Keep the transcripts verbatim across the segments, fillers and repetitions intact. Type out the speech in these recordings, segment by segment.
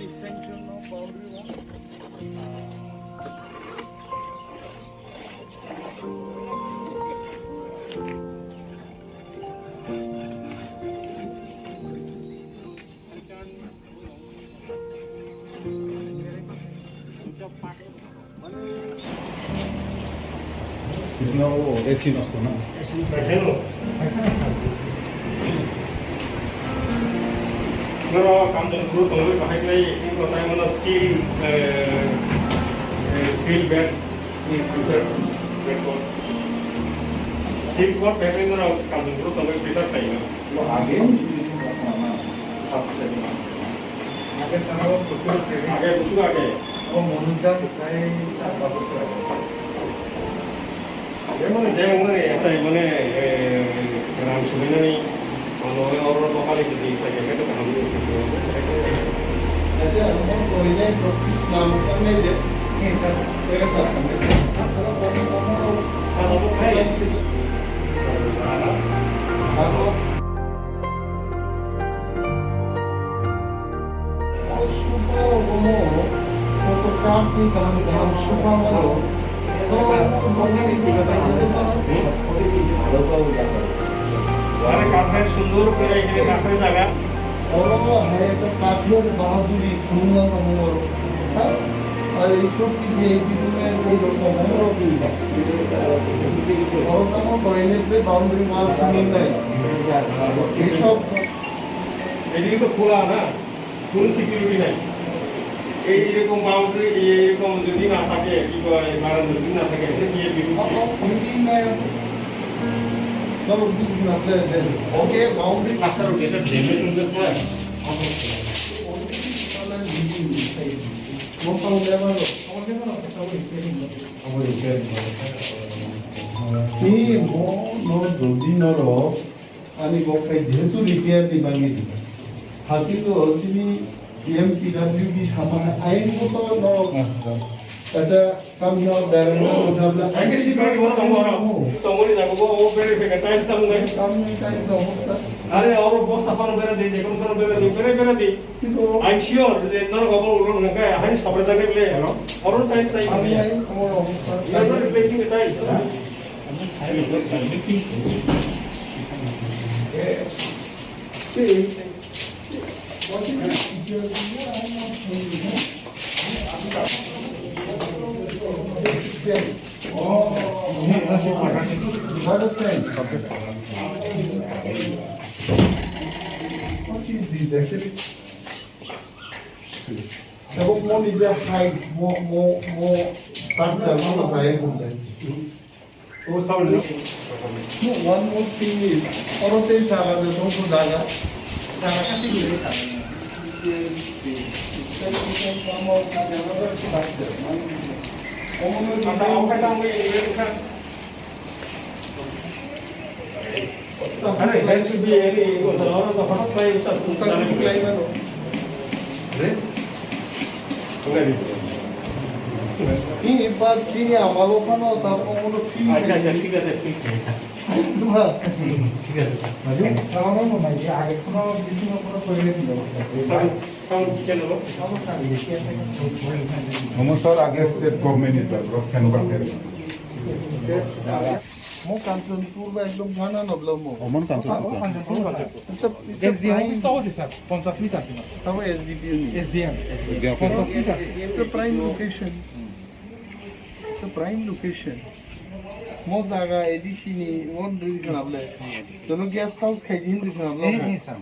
Extension of boundary wall. Sino A C nosto na. Noro Kanchanpur tongwi bahai khlai, iko tai mano steel, eh, eh, steel bed is preferred, bed coat. Steel coat bed noro Kanchanpur tongwi prefer khlai no. Lo age ni sini sini kata mana? Sab khlai mana? Age sana o kutu training. Age kutu age. O Monuja kai ta babu khlai. Age mane je mane eta mane, eh, ram suminani mane oro lokali jadi ta kene to kaham ni. Acha, mo koine practice naam karne de. Yes, sir. Sir, abo khai. Abo. Sofa rogo mo, koto kath ni kaham kaham sofa mano. Are kathai sundor kore ekhane kathai jaga. Oro hai ekta kathir bahaduri khulumna nango oro. Ha? Ar ei sob ki V I P room e ei rokom oro. Oro tamo toilet be boundary wall cement nai. Ei sob. Eদিকে তো খোলা না, কোনো সিকিউরিটি নাই। এই এরকম বাউন্ডারি, এই এরকম যদি না থাকে, কি কয়, বারান্দা যদি না থাকে, এটা কি বিরুদ্ধে? Tamo buji na ple de. Oke, boundary pasar oke, এটা ড্যামেজ হতে পারে। Ni mo no jodi noro ani bo khai jehetu repair ni bagwi rwkha. Hachiko chini M P W D sama hai ain bo to no. Eta kamio berang no jabla. Ai ke si bari bo tongo ro. Tongo ni jago bo o bere bere tai sam ngai. Kam ni tai no hosta. Are oro bosta paro bere de, de kon paro bere de, bere bere de. Kintu I'm sure je noro gobor ulo ngai hai sabra jage bele. Hello. Oro tai sai. Ami ai amor hosta. Noro replacing tai. What is this actually? Tabuk mo ni je height, mo, mo, mo structure mo na saya kumdai. No, one more thing is, oro tei jaga je tong jaga. Jaga kati guri. Are, there should be any, oro to hotat khlai sa. Ini ba chini amalo phano ta omono free. Acha, acha, thik ase, thik ase. Duha. Thik ase, sir. Ajo, salama mo nai, age kono bisingo kono toilet ni bebosta. Sir, sir, kichen hobo? Omo sir, age state government ni taraf khen bar khen. Mo Kanchanpur ba ekdom thana no bla mo. Omo Kanchanpur. It's a, it's a prime, office to hoise, sir, ponchash meter. Tamo S D P O ni. S D M. S D M. Ponchash meter. It's a prime location. It's a prime location. Mo jaga A D C ni, mo dui khana ble. Jono guest house khai din dui khana ble. Eh, eh, sir.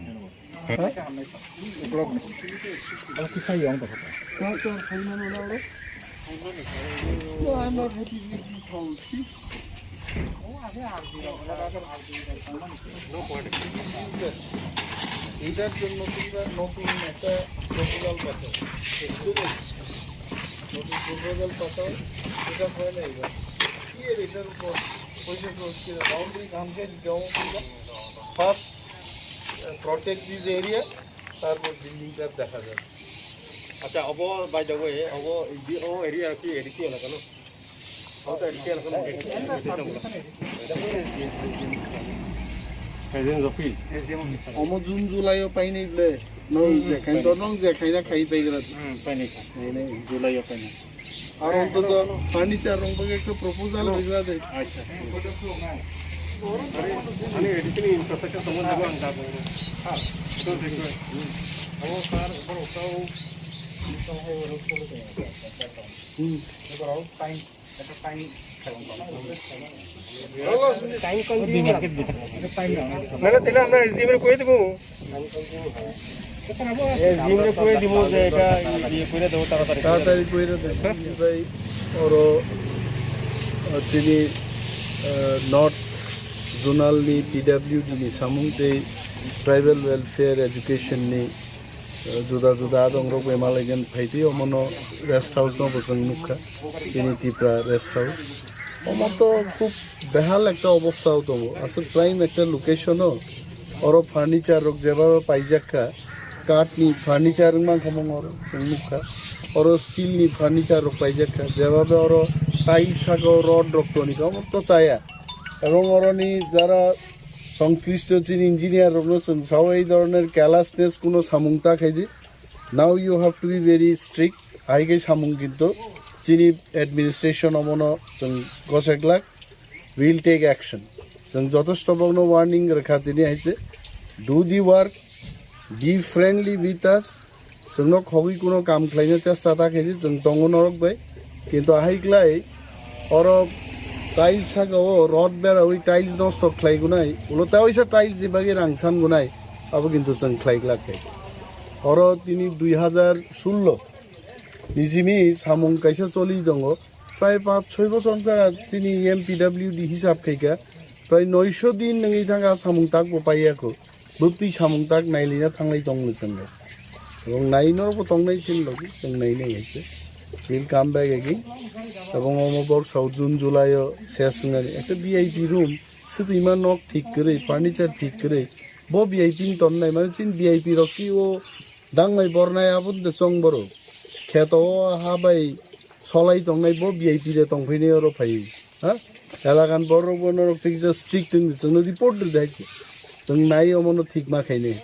No, I'm not happy with this house. See? এইটার জন্য তোমরা নতুন একটা প্রপোজাল পাঠাও। নতুন প্রপোজাল পাঠাও, এটা হয় না এবার। কি এর এটার উপর পয়সা খরচ করে বাউন্ডারি কাম করে দেওয়া? First, uh, protect this area. তারপর বিল্ডিংটা দেখা যাবে। আচ্ছা, অব by the way, অব, অ area কি এডিসি এলাকা না? অ তো এডিসি এলাকা না? President Zofil. Omo June July o painai ble. Nong je khain to nong je khaina khai pai gra. Hmm, painai sa. Painai. July o painai. Aro to furniture rong bagwi ekta proposal rijak de. Acha. Ani additional infrastructure sombondhe ang jabo. Ha. To dekho. Abo sir, abo sir. Hmm. Abo time, time. Time consuming. Time. Nana tila amra S D M re koi dibo. এ, জিমরে কই দিব যে এটা ইয়ে করে দেবো তাড়াতাড়ি করে দেবো। তাড়াতাড়ি কইরা দেন। হ্যাঁ। Bai oro, ah, chini, ah, North Zonal ni P W D ni samung tei Tribal Welfare Education ni, ah, juda juda adong rok bai malaigen phaitwi omono rest house no bo chwng nukha. Chini Tipra rest house. Omo to khub behal ekta obostha o tongo. Aswk prime ekta location o. Oro furniture rok jeba paijak kha. Kath ni furniture wngmang kha mong oro chwng nukha. Oro steel ni furniture rok paijak kha. Jeba be oro tiles saka o rod rok toni kha. Omo to chaya. Ebong oro ni jara songklisto chini engineer rok no chwng sao ei dhoroner carelessness kuno samung ta khaidi. Now you have to be very strict. Hai khe samung kintu chini administration omono chwng gosek lak, will take action. Chwng jotosto bokno warning rwkha tini hai se, do the work, be friendly with us. Chwngno khogwi kuno kam khlaina chesta ta khaidi, chwng tongo norok bai. Kintu ahai klai oro tiles saka o rod berawi tiles nosto khlai gunai, ulo ta oisa tiles ni bagwi rang san gunai, abo kintu chwng khlai glak khe. Oro tini dui hazar sullo ni simi samung kaisa choli tongo. Prai panch choi bochor wngkha tini M P W D hisab khaikha. Prai noisho din nungwi thangkha samung tak bo paiyakho. Bwtwi samung tak nailina thanglai tongno chwngno. Ebong nai norokbo tongnai chini logi chwng nainai hai khe. We'll come back again. Ebong omo bok sao June July o ses wngnani ekta V I P room. Swtwima nok thik kwrwi, furniture thik kwrwi. Bo V I P ni tonnai mani chini V I P rok ki o Dangnai bornai aboni de chong borok. Kheto o ha bai solai tongnai bo V I P de tongphainai oro phai. Ha? Elakan borok bo norok tikjak strict wng di chwngno report rwdi hai khe. Chwng nai omono thik ma khainai.